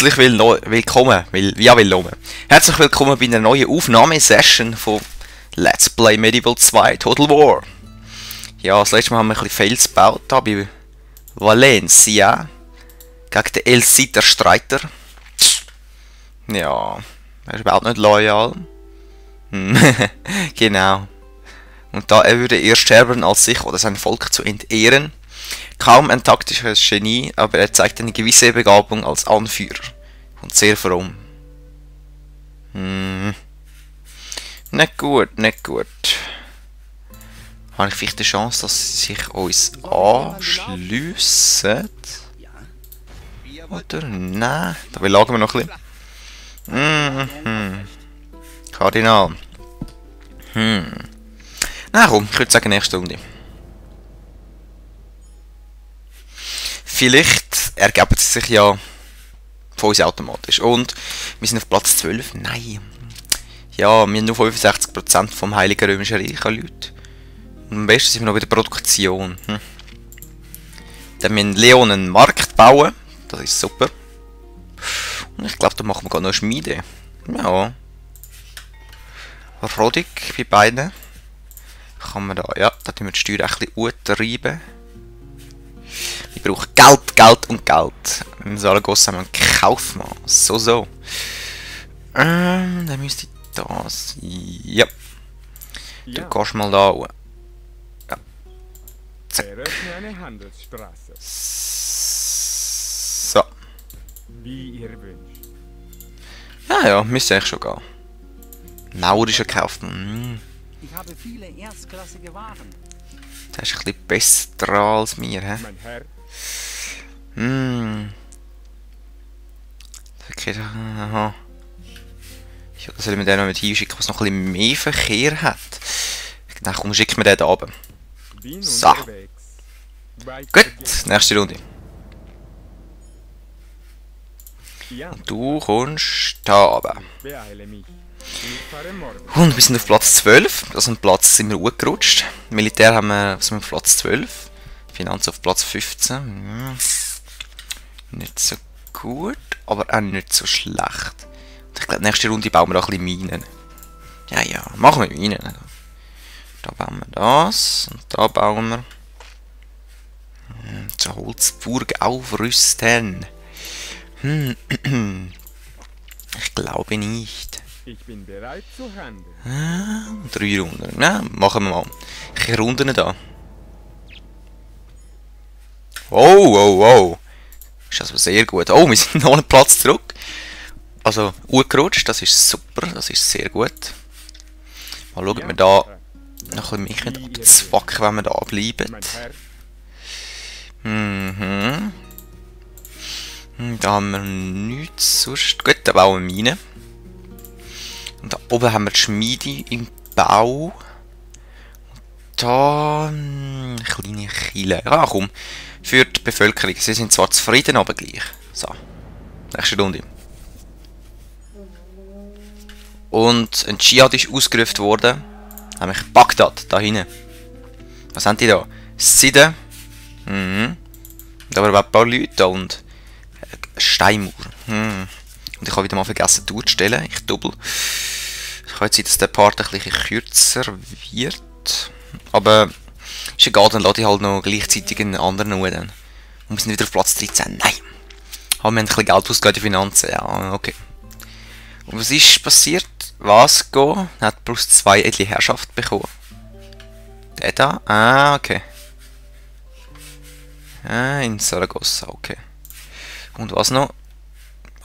willkommen. Herzlich willkommen bei einer neuen Aufnahmesession von Let's Play Medieval 2 Total War. Ja, das letzte Mal haben wir ein bisschen Fails gebaut, da bei Valencia. Gegen den El Cid, der Streiter. Ja, er ist überhaupt nicht loyal. Genau. Und da er würde eher sterben, als sich oder sein Volk zu entehren. Kaum ein taktisches Genie, aber er zeigt eine gewisse Begabung als Anführer. Und sehr fromm. Nicht gut, nicht gut. Habe ich vielleicht die Chance, dass sie sich uns anschliessen? Oder? Nein. Da belagern wir noch ein bisschen. Kardinal. Na komm, ich würde sagen, nächste Runde. Vielleicht ergeben sie sich ja von uns automatisch. Und wir sind auf Platz 12. Nein. Ja, wir haben nur 65% vom Heiligen Römischen Reich an Leute. Und am besten sind wir noch bei der Produktion. Dann müssen Leon einen Markt bauen. Das ist super. Und ich glaube, da machen wir gerade noch eine Schmiede. Ja. Rodig bei beiden. Kann man da, ja, da tun wir die Steuer ein bisschen untreiben. Ich brauche Geld, Geld und Geld. In Saragossa haben wir einen Kaufmann. So. Dann müsste ich das. Ja. Du gehst mal da hoch. Ja. Zack. So. Ja, müsste eigentlich schon gehen. Maurischer Kaufmann. Ich habe viele erstklassige Waren. Der ist ein bisschen besser dran als mir, hä? Okay, aha. Ja, sollen wir den noch mit hinschicken, was noch ein bisschen mehr Verkehr hat? Dann komm, schicken wir den da oben. So. Gut, nächste Runde. Und du kommst da oben. Und wir sind auf Platz 12. Also einen Platz sind wir hochgerutscht. Militär haben wir auf Platz 12. Finanz auf Platz 15. Nicht so gut, aber auch nicht so schlecht. Und ich glaube, nächste Runde bauen wir auch ein bisschen Minen. Ja, machen wir Minen. Da bauen wir das. Und da bauen wir. Zur Holzburg aufrüsten. Ich glaube nicht. Ich bin bereit zu handeln. 3 Runden. Na, machen wir mal. Ich runde da. Oh. Ist das sehr gut. Oh, wir sind noch einen Platz zurück. Also, hochgerutscht. Das ist super. Das ist sehr gut. Mal schauen, ob wir da noch ein bisschen abzwacken, wenn wir da bleiben. Da haben wir nichts sonst. Gut, da bauen wir Minen. Und da oben haben wir die Schmiede im Bau. Und da kleine Kille. Ja, komm. Für die Bevölkerung. Sie sind zwar zufrieden, aber gleich. So. Nächste Runde. Und ein Dschihad ist ausgerufen worden. Nämlich Bagdad, da hinten. Was haben die da? Siden. Da waren ein paar Leute und Steinmauer. Und ich habe wieder mal vergessen, die Tour zu stellen. Ich doppel. Es kann jetzt sein, dass der Part ein bisschen kürzer wird. Aber ist egal, dann lade ich halt noch gleichzeitig einen anderen hoch. Und wir sind wieder auf Platz 13. Nein! Aber wir haben ein bisschen Geld ausgegeben, die Finanzen. Ja, okay. Und was ist passiert? Vasco hat plus 2 edle Herrschaft bekommen. Der da? Ah, okay. Ah, in Saragossa, okay. Und was noch?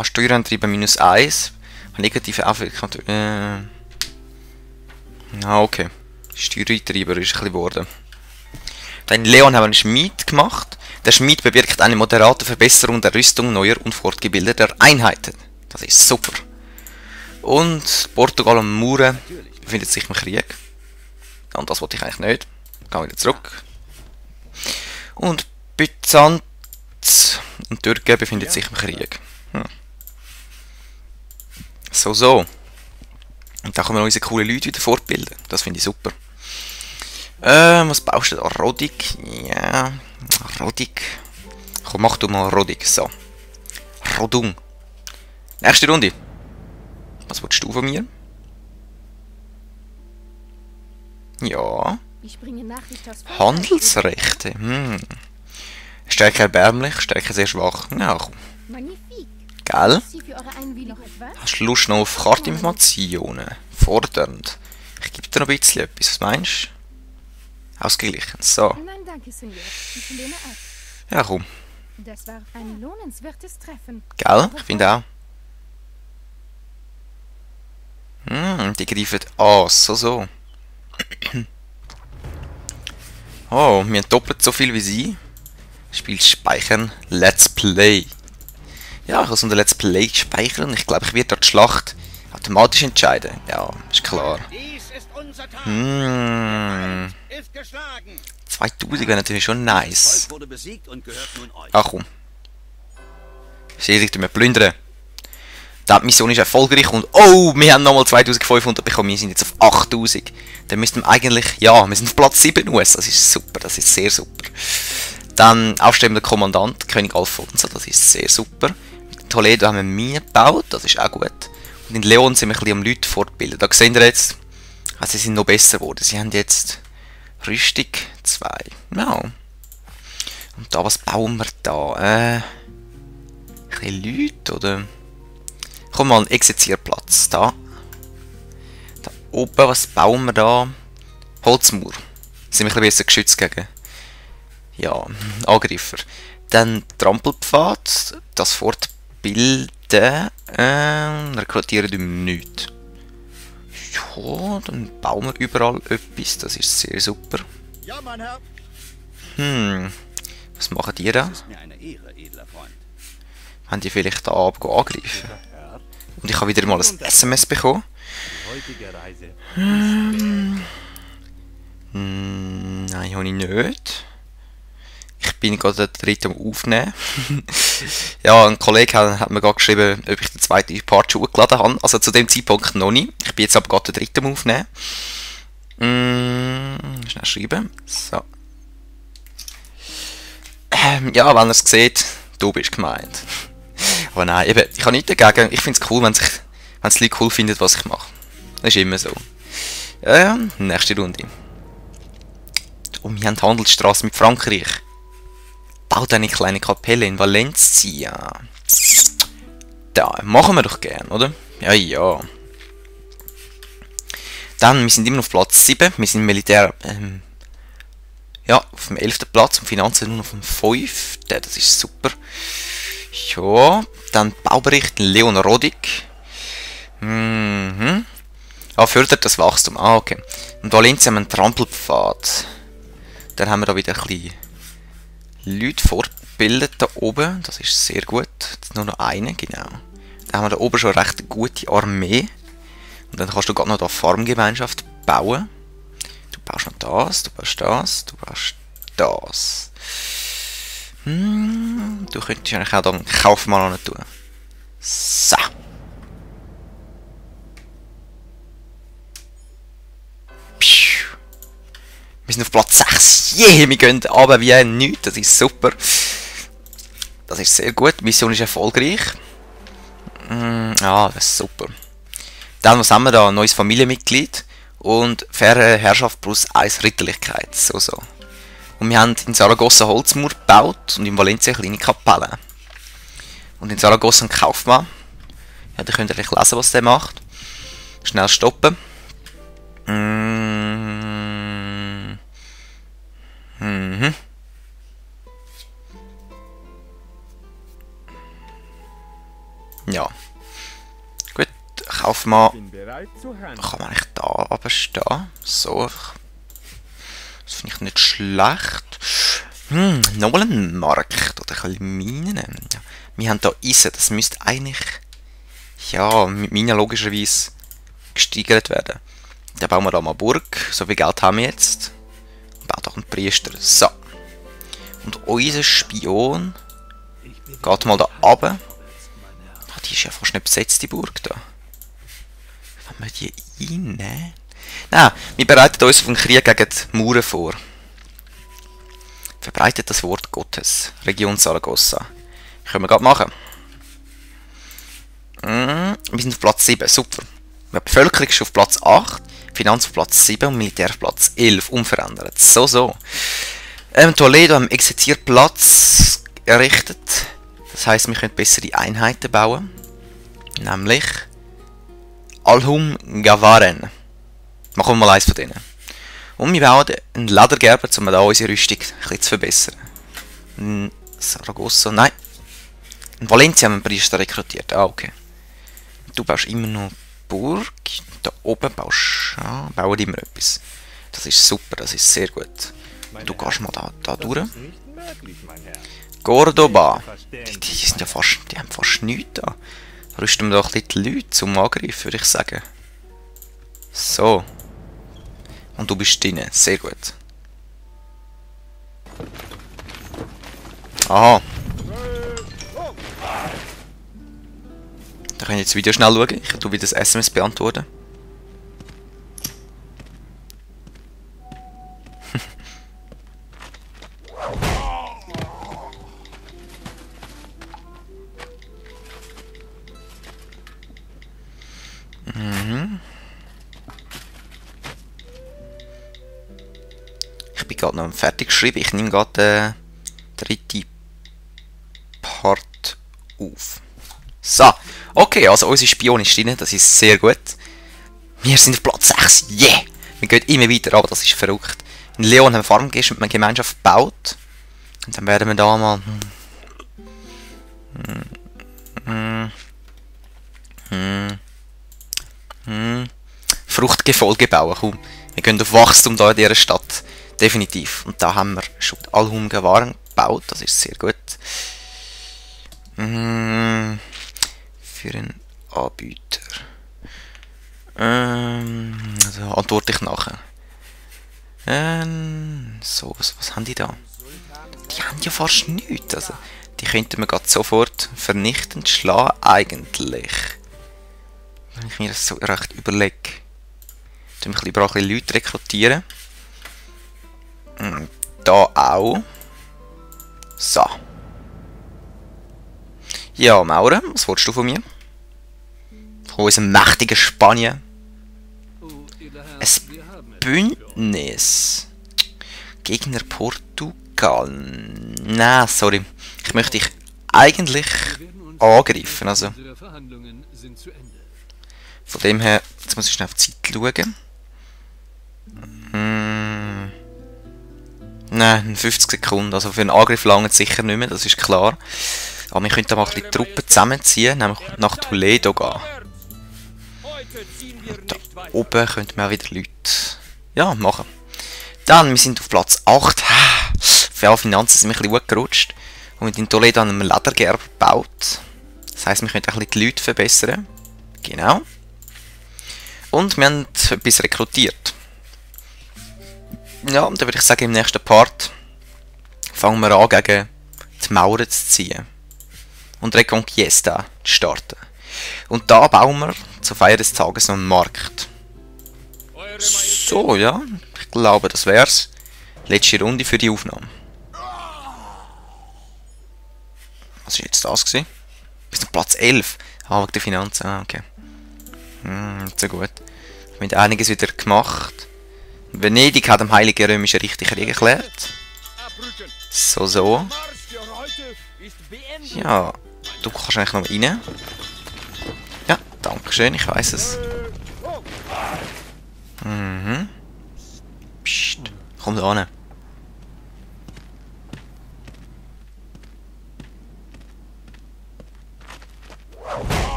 Steuerantriebe minus 1. Negative Effekte. Okay. Steuerantriebe ist ein bisschen geworden. Dann in Leon haben wir einen Schmied gemacht. Der Schmied bewirkt eine moderate Verbesserung der Rüstung neuer und fortgebildeter Einheiten. Das ist super. Und Portugal und Mauren befindet sich im Krieg. Und das wollte ich eigentlich nicht. Gehen wieder zurück. Und Byzanz und Türkei befindet sich im Krieg. So. Und da können wir unsere coolen Leute wieder fortbilden. Das finde ich super. Was baust du da? Rodig? Ja, Rodig. Komm, mach du mal Rodig. So. Rodung. Nächste Runde. Was willst du von mir? Ja. Ich bringe Nachricht aus Frankreich. Handelsrechte. Stärke erbärmlich, Stärke sehr schwach. Ja, komm. Magnifique. Gell? Sie für eure Einwilligung etwas? Hast du Lust noch auf Kartinformationen? Fordernd. Ich gebe dir noch ein bisschen etwas. Was meinst du? Ausgeglichen. So. Nein, danke, Senior. Ich lehne ab. Ja, komm. Das war ein lohnenswertes Treffen. Gell? Ich finde auch. Die greifen an. So. Oh, wir haben doppelt so viel wie sie. Spiel speichern. Let's Play. Ja, ich habe so ein Let's Play gespeichert und ich glaube, ich werde dort die Schlacht automatisch entscheiden. Ja, ist klar. Dies ist unser Tag. Ist geschlagen. 2000 wäre natürlich schon nice. Volk wurde besiegt und gehört nun euch. Ach komm. Serie, wir plündern. Die Mission ist erfolgreich und oh, wir haben nochmal 2500 bekommen. Wir sind jetzt auf 8000. Dann müssten wir eigentlich, ja, wir sind auf Platz 7 US. Das ist super, das ist sehr super. Dann aufstrebender Kommandant, König Alfonso, das ist sehr super. Mit Toledo haben wir Minen gebaut, das ist auch gut. Und in Leon sind wir ein bisschen am Leute fortbilden. Da sehen wir jetzt, also sie sind noch besser geworden. Sie haben jetzt Rüstung 2. Ja. Und da, was bauen wir da? Ein bisschen Leute, oder? Komm mal, ein Exerzierplatz. Da oben, was bauen wir da? Holzmauer. Sind wir ein bisschen besser geschützt gegen, ja, Angreifer. Dann Trampelpfad. Das Fortbilden. Rekrutieren wir nichts. Ja, dann bauen wir überall etwas. Das ist sehr super. Ja, mein Herr. Was machen die da? Es ist mir eine Ehre, edler Freund. Haben die vielleicht da angreifen? Und ich habe wieder mal ein SMS bekommen. Heutige Reise. Nein, habe ich nicht. Ich bin gerade der dritte am Aufnehmen. Ja, ein Kollege hat mir gerade geschrieben, ob ich den zweiten Part schon hochgeladen habe. Also zu dem Zeitpunkt noch nicht. Ich bin jetzt aber gerade der dritte am Aufnehmen. Schnell schreiben. So. Ja, wenn ihr es seht, du bist gemeint. Aber nein, eben, ich habe nichts dagegen. Ich finde es cool, wenn die Leute cool finden, was ich mache. Das ist immer so. Nächste Runde. Und wir haben die Handelsstraße mit Frankreich. Baut eine kleine Kapelle in Valencia. Da, machen wir doch gern, oder? Ja. Dann, wir sind immer noch auf Platz 7. Wir sind Militär, ja, auf dem 11. Platz und Finanzen nur auf dem 5. Das ist super. Ja, dann Baubericht Leon Rodig. Fördert das Wachstum. Okay. Und Valencia haben wir einen Trampelpfad. Dann haben wir da wieder ein bisschen Leute fortgebildet da oben. Das ist sehr gut. Jetzt nur noch eine, genau. Dann haben wir da oben schon eine recht gute Armee. Und dann kannst du gerade noch da Farmgemeinschaft bauen. Du baust noch das, du baust das, du baust das. Du könntest eigentlich auch da einen Kaufmann an tun. So. Wir sind auf Platz 6. Wir gehen runter wie nichts. Das ist super. Das ist sehr gut. Die Mission ist erfolgreich. Ja, das ist super. Dann, was haben wir da? Ein neues Familienmitglied. Und faire Herrschaft plus 1 Ritterlichkeit. So. Und wir haben in Saragossa Holzmauer gebaut und in Valencia eine kleine Kapelle. Und in Saragossa ein Kaufmann. Ja, da könnt ihr lesen, was der macht. Schnell stoppen. Ja. Gut, Kaufmann. Bin bereit zu handeln. Kann man eigentlich da runterstehen? So. Das finde ich nicht schlecht. Nochmal ein Markt oder ein bisschen Minen. Ja. Wir haben da Eisen. Das müsste eigentlich, ja, mit Minen logischerweise gesteigert werden. Dann bauen wir da mal eine Burg. So viel Geld haben wir jetzt. Und bauen doch einen Priester. So. Und unser Spion geht mal da runter. Ah, die ist ja fast nicht besetzt, die Burg da. Wenn wir die reinnehmen? Nein, wir bereiten uns auf einen Krieg gegen die Mauren vor. Verbreitet das Wort Gottes. Region Saragossa. Können wir gerade machen. Wir sind auf Platz 7, super. Die Bevölkerung ist auf Platz 8, Finanz auf Platz 7 und Militär auf Platz 11, unverändert. So. Toledo haben Exerzierplatz errichtet. Das heisst, wir können bessere Einheiten bauen. Nämlich Alhum Gavaren. Machen wir mal eins von denen. Und wir bauen einen Ledergerber, um da unsere Rüstung ein bisschen zu verbessern. In Saragossa, nein. In Valencia haben wir einen Priester rekrutiert. Ah, okay. Du baust immer noch Burg. Da oben bauen wir immer etwas. Das ist super, das ist sehr gut. Du gehst mal da durch. Nicht möglich, mein Herr. Cordoba. Verstehen. Die sind ja fast, die haben fast nichts da. Rüsten wir doch ein bisschen die Leute zum Angriff, würde ich sagen. So. Und du bist drin, sehr gut. Aha. Da können wir jetzt Video schnell schauen. Ich tue wieder das SMS beantworten. Ich bin gerade noch fertig geschrieben. Ich nehme gerade den dritten Part auf. So, okay, also unsere Spion ist drin, das ist sehr gut. Wir sind auf Platz 6, yeah! Wir gehen immer weiter, aber das ist verrückt. In Leon haben wir Farm mit einer Gemeinschaft gebaut. Und dann werden wir da mal... Fruchtgefolge bauen, komm. Wir gehen auf Wachstum da in dieser Stadt. Definitiv. Und da haben wir schon Alhumge Waren gebaut, das ist sehr gut. Für einen Anbieter. Also antworte ich nachher. So, was haben die da? Die haben ja fast nichts. Also, die könnten wir gerade sofort vernichtend schlagen, eigentlich. Wenn ich mir das so recht überlege. Dann ich lieber auch ein bisschen Leute rekrutieren. Da auch. So. Ja, Maurer, was willst du von mir? Von unserem mächtigen Spanien. Ein Bündnis. Gegner Portugal. Nein, sorry. Ich möchte dich eigentlich angreifen. Also. Von dem her, jetzt muss ich schnell auf die Zeit schauen. Nein, 50 Sekunden. Also für einen Angriff lange sicher nicht mehr, das ist klar. Aber wir könnten mal ein bisschen Truppen zusammenziehen, nämlich nach Toledo gehen. Und da oben könnten wir auch wieder Leute machen. Dann, wir sind auf Platz 8. Für alle Finanzen sind wir ein bisschen gut gerutscht. Und in Toledo haben wir einen Ledergerber gebaut. Das heisst, wir können auch ein bisschen die Leute verbessern. Genau. Und wir haben etwas rekrutiert. Ja, und dann würde ich sagen, im nächsten Part fangen wir an, gegen die Mauern zu ziehen. Und Reconquista zu starten. Und da bauen wir zur Feier des Tages noch einen Markt. So, ja. Ich glaube, das wär's. Letzte Runde für die Aufnahme. Was war jetzt das gewesen? Bis zum Platz 11. Ah, wegen der Finanzen. Ah, okay. Nicht so gut. Wir haben einiges wieder gemacht. Venedig hat dem Heiligen Römischen Reich Krieg erklärt. So. Ja, du kannst eigentlich noch rein. Ja, danke schön, ich weiß es. Psst, komm da hin.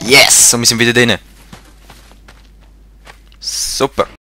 Yes, und wir sind wieder drin.